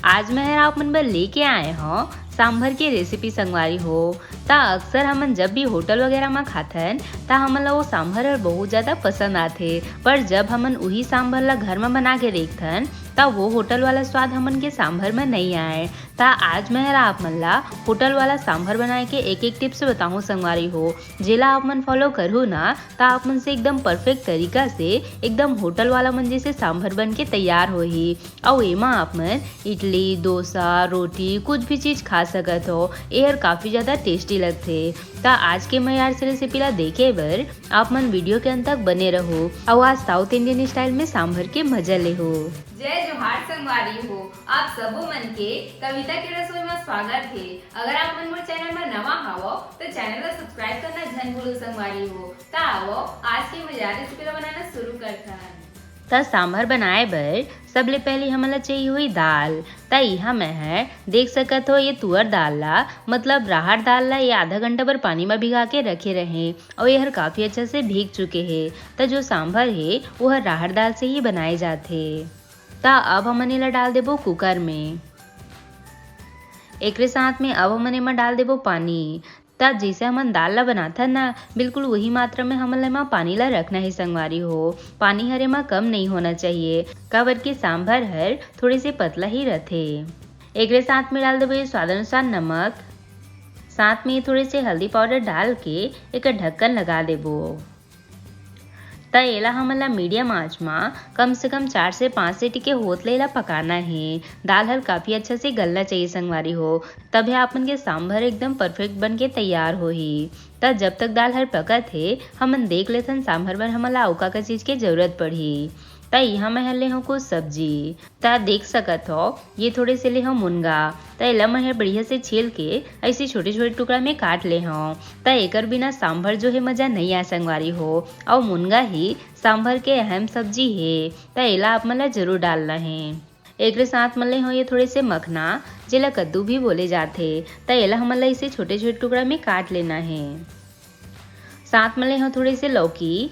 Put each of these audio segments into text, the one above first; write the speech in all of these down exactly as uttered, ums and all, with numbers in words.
आज मैं हर आप मन बर लेके आए हौं सांभर के रेसिपी संगवारी हो। त अक्सर हमन जब भी होटल वगैरह म खाथन, त हमन ला वो सांभर हर बहुत ज्यादा पसंद आथे, पर जब हमन उही सांभर ला घर म बना के देखथन, त वो होटल वाला स्वाद हमन के सांभर म नइ आए। त आज मैं हर आप मन ला होटल वाला सांभर बनाए के एक एक टिप्स बताहूँ संगवारी हो, जेला आप मन फॉलो करहू ना, त आप मन से एकदम परफेक्ट तरीका से एकदम होटल वाला मन जैसे सांभर बन के तैयार होही। अउ एमा आप मन इडली, डोसा, रोटी कुछ भी चीज खा सकत हो। एहर काफी ज्यादा टेस्टी लगथे। त आज के मयार से रेसिपी ला देखे बर आप मन वीडियो के अंत तक बने रहू। अउ आज साउथ इंडियन स्टाइल में सांभर के मजा लेहू। जय जोहार संगवारी हो, आप सबो मन के कविता के रसोई में स्वागत हे। अगर आप मन मोर चैनल में नवा हावो, तो चैनल ला सब्सक्राइब करना झन भूलू संगवारी हो। त आवो, आज के मजेदार रेसिपी ला बनाना शुरू करथन। त सांभर बनाए बर सबले पहले हमन ला चाहिए होही दाल। त इहाँ मैं ह देख सकत हो, ये तुअर दाल ला, मतलब राहर दाल ला, ये आधा घंटा बर पानी म भिगा के रखे रहे, अउ ये हर काफी अच्छा से भीग चुके हे। त जो सांभर हे, वो हर राहर दाल से ही बनाए जाथे। त अब हमन एला डाल देबो कुकर में। एकरे साथ में अब हमन एमा डाल देबो पानी। त जइसे हमन दाल ला बनाथन ना, बिल्कुल वही मात्रा में हमन ला एमा पानी ला रखना हे संगवारी हो। पानी हर एमा कम नइ होना चाहिए, काबर कि सांभर हर थोड़े से पतला ही रथे। एकरे साथ में डाल देबो ये स्वाद अनुसार नमक, साथ में थोड़े से हल्दी पाउडर डाल के एकर ढक्कन लगा देबो। त एला हमन ला मीडियम आंच म कम से कम चार से पाँच सीटी के होत ले एला पकाना हे। दाल हर काफी अच्छा से गलना चाहिए संगवारी हो, तभे आप मन के सांभर एकदम परफेक्ट बन के तैयार होही। त जब तक दाल हर पकत हे, हमन देख लेथन सांभर बर हमन ला अउ का का चीज के जरूरत पड़ही। त इहाँ मैं हर ले हौं कुछ सब्जी। त देख सकत हो, ये थोड़े से ले हौं मुनगा। त एला मैं ह बढ़िया से छील के ऐसे छोटे-छोटे टुकड़ा में काट ले हौं। त एकर बिना सांभर जो है मजा नइ आए संगवारी हो। अउ मुनगा ही सांभर के अहम सब्जी हे, त एला आप मन ला जरूर डालना हे। एकरे साथ म ले हौं ये थोड़े से मखना, जेला कद्दू भी बोले जाथे। त एला हमन ला इसे छोटे-छोटे टुकड़ा में काट लेना हे। साथ म ले हौं थोड़े से लौकी,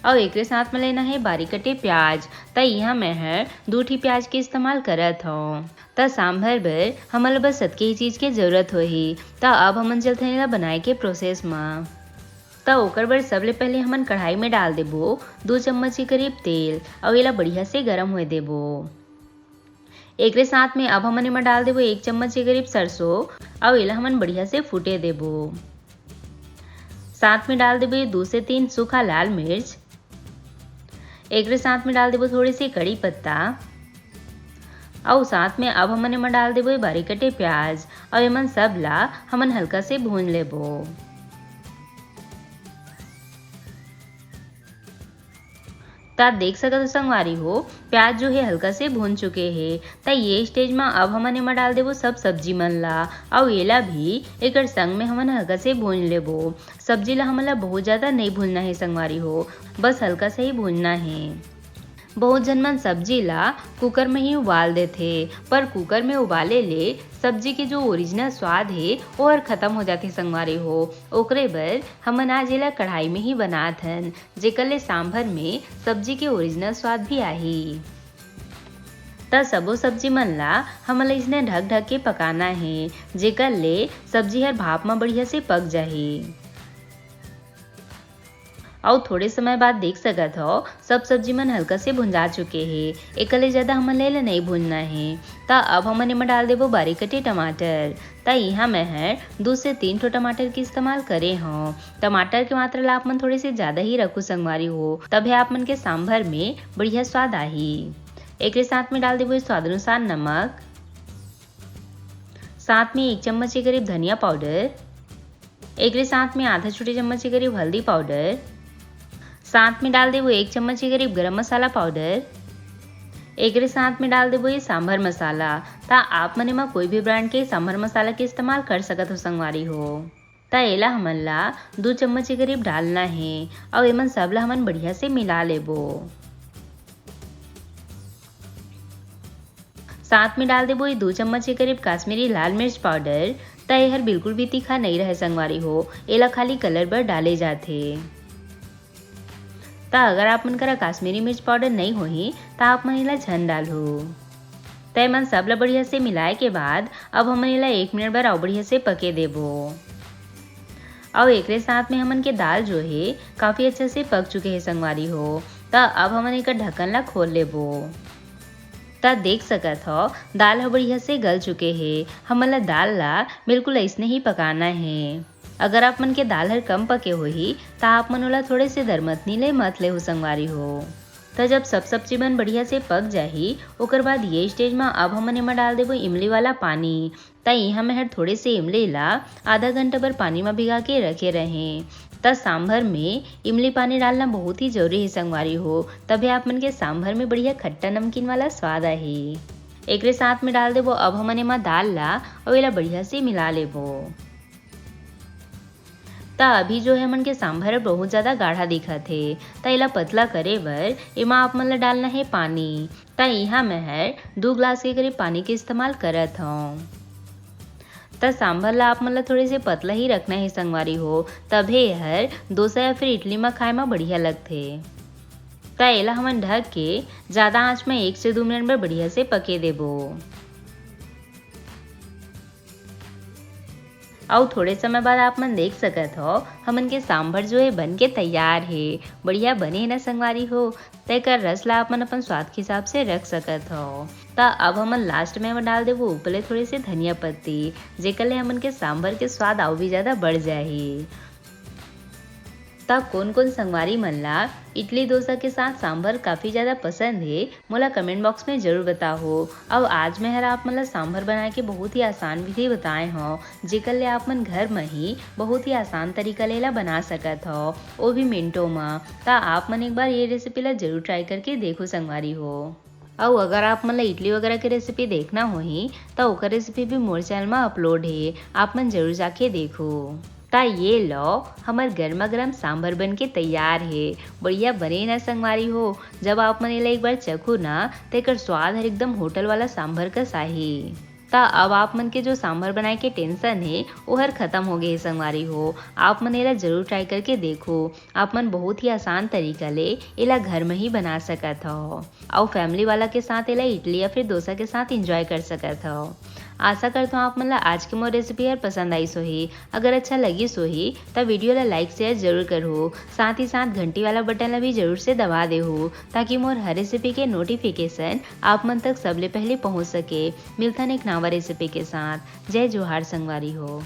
अउ एकरे साथ म लेना हे बारीक कटे प्याज। त इहाँ मैं ह दू ठी प्याज के इस्तेमाल करत हौं। त सांभर बर हमन ल बस अतके ही चीज के जरूरत होही। त अब हमन चलथन एला बनाए के प्रोसेस म। त ओकर बर सबले पहले हमन कढ़ाई में डाल देबो दू चम्मच के करीब तेल, अउ एला बढ़िया से गरम होए देबो। एकरे साथ में अब हमन एमा डाल देबो एक चम्मच के करीब सरसों, अउ एला हमन बढ़िया से फूटे देबो। साथ में डाल देबो ये दू से तीन सूखा लाल मिर्च। एकरे साथ में डाल देबो थोड़े से कड़ी पत्ता, अउ साथ में अब हमन एमा डाल देबो ये बारीक कटे प्याज, अउ एमन सब ला हमन हल्का से भून लेबो। त आप देख सकत हो संगवारी हो, प्याज जो है हल्का से भून चुके हे। त ये स्टेज म अब हमन एमा डाल देबो सब सब्जी मन ला, अउ एला भी एकर संग में हमन हल्का से भून लेबो। सब्जी ला हमन ला बहुत ज्यादा नइ भूनना हे संगवारी हो, बस हल्का सा ही भूनना हे। बहुत झन मन सब्जी ला कुकर में ही उबाल देथे, पर कुकर में उबाले ले सब्जी के जो ओरिजिनल स्वाद हे, ओहर खत्म हो जाथे संगवारी हो। ओकरे बर हमन आज एला कढ़ाई में ही बनात हन, जेकर ले सांभर में सब्जी के ओरिजिनल स्वाद भी आही। त सबो सब्जी मन ला हमन ला इसने ढक ढक के पकाना हे, जेकर ले सब्जी हर भाप म बढ़िया से पक जाही। अउ थोड़े समय बाद देख सकत हव, सब सब्जी मन हल्का से भुंजा चुके हे। एकर ले ज्यादा हमन ला एला नइ भूनना हे। त अब हमन एमा डाल देबो बारीक कटे टमाटर। त इहाँ मैं ह दू से तीन ठो टमाटर के इस्तेमाल करे हव। टमाटर के मात्रा ला आप मन थोड़े से ज्यादा ही रखू संगवारी हो, तभे आप मन के सांभर में बढ़िया स्वाद आही। एकरे साथ में डाल देबो स्वाद अनुसार नमक, साथ में एक चम्मच के करीब धनिया पाउडर, एकरे साथ में आधा छोटे चम्मच के करीब हल्दी पाउडर, साथ में डाल देबो एक चम्मच के करीब गरम मसाला पाउडर, एकरे साथ में डाल देबो ये सांभर मसाला। त आप मन एमा कोई भी ब्रांड के सांभर मसाला के इस्तेमाल कर सकत हो संगवारी हो। त एला हमन ला दू चम्मच के करीब डालना हे, अउ एमन सब ला हमन बढ़िया से मिला लेबो। साथ में डाल देबो ये दू चम्मच के करीब काश्मीरी लाल मिर्च पाउडर। त एहर बिल्कुल भी तीखा नइ रहे संगवारी हो, एला खाली कलर बर डाले जाथे। त अगर आप मन करा काश्मीरी मिर्च पाउडर नइ होही, त आप मन एला झन डालहू। त एमन सब ला बढ़िया से मिलाए के बाद अब हमन एला एक मिनट बर अउ बढ़िया से पके देबो। अउ एकरे साथ में हमन के दाल जो हे काफी अच्छा से पक चुके हे संगवारी हो। त अब हमन एकर ढक्कन ला खोल लेबो। त देख सकत हव, दाल ह बढ़िया से गल चुके हे। हमन ला दाल ला बिल्कुल अइसने ही पकाना हे। अगर आप मन के दाल हर कम पके होही, त आप मन ओला थोड़े से दरमथनी ले मत लेहू संगवारी हो। त जब सब सब्जी मन बढ़िया से पक जाही, ओकर बाद ये स्टेज म अब हमन एमा डाल देबो इमली वाला पानी। त इहाँ मैं हर थोड़े से इमली ला आधा घंटा बर पानी म भिगा के रखे रहें। त सांभर में इमली पानी डालना बहुत ही जरूरी हे संगवारी हो, तभे आप मन के सांभर में बढ़िया खट्टा नमकीन वाला स्वाद आही। एकरे साथ में डाल देबो अब हमन एमा दाल ला, अउ एला बढ़िया से मिला लेबो। त अभी जो हे हमन के सांभर ह बहुत ज्यादा गाढ़ा दिखत हे, त एला पतला करे बर एमा आप मन ला डालना हे पानी। त इहाँ मैं हर दू गिलास के करीब पानी के इस्तेमाल करत हव। त सांभर ला आप मन ला थोड़े से पतला ही रखना हे संगवारी हो, तभे हर डोसा या फिर इडली म खाए म बढ़िया लगथे। त एला हमन ढक के ज्यादा आंच म एक से दू मिनट बर बढ़िया से पके देबो। अउ थोड़े समय बाद आप मन देख सकत हव, हमन के सांभर जो हे बन के तैयार हे। बढ़िया बने हे ना संगवारी हो? त एकर रस ला आप मन अपन स्वाद के हिसाब से रख सकत हव। त अब हमन लास्ट में एमा डाल देबो ऊपर ले थोड़े से धनिया पत्ती, जेकर ले हमन के सांभर के स्वाद अउ भी ज्यादा बढ़ जाही। त कोन-कोन संगवारी मन ला इडली डोसा के साथ सांभर काफी ज्यादा पसंद हे, मोला कमेंट बॉक्स में जरूर बताहू। अउ आज मैं हर आप मन ला सांभर बनाए के बहुत ही आसान विधि बताए हव, जेकर ले आप मन घर म ही बहुत ही आसान तरीका ले एला बना सकत हव, वो भी मिनटों म। त आप मन एक बार ये रेसिपी ला जरूर ट्राई करके देखो संगवारी हो। अउ अगर आप मन ला इडली वगैरह के रेसिपी देखना होही, त ओकर रेसिपी भी मोर चैनल म अपलोड हे, आप मन जरूर जाके देखो। त ये लो, हमर गर्मा गर्म सांभर बन के तैयार हे। बढ़िया बने ना संगवारी हो? जब आप मन एला एक बार चखो ना, त एकर स्वाद हर एकदम होटल वाला सांभर कस आही। त अब आप मन के जो सांभर बनाए के टेंशन हे, ओहर खत्म हो गे हे संगवारी हो। आप मन एला जरूर ट्राई करके देखो। आप मन बहुत ही आसान तरीका ले एला घर म ही बना सकत हव। अउ फैमिली वाला के साथ एला इडली या फिर डोसा के साथ एंजॉय कर सकत हव। आशा करत हव आप मन ला आज के मोर रेसिपी हर पसंद आइस होही। अगर अच्छा लगिस होही, त वीडियो ला लाइक शेयर जरूर करहू। साथ ही साथ घंटी वाला बटन ला भी जरूर से दबा देहू, ताकि मोर हर रेसिपी के नोटिफिकेशन आप मन तक सबले पहले पहुंच सके। मिलथन एक नवा रेसिपी के साथ। जय जोहार संगवारी हो।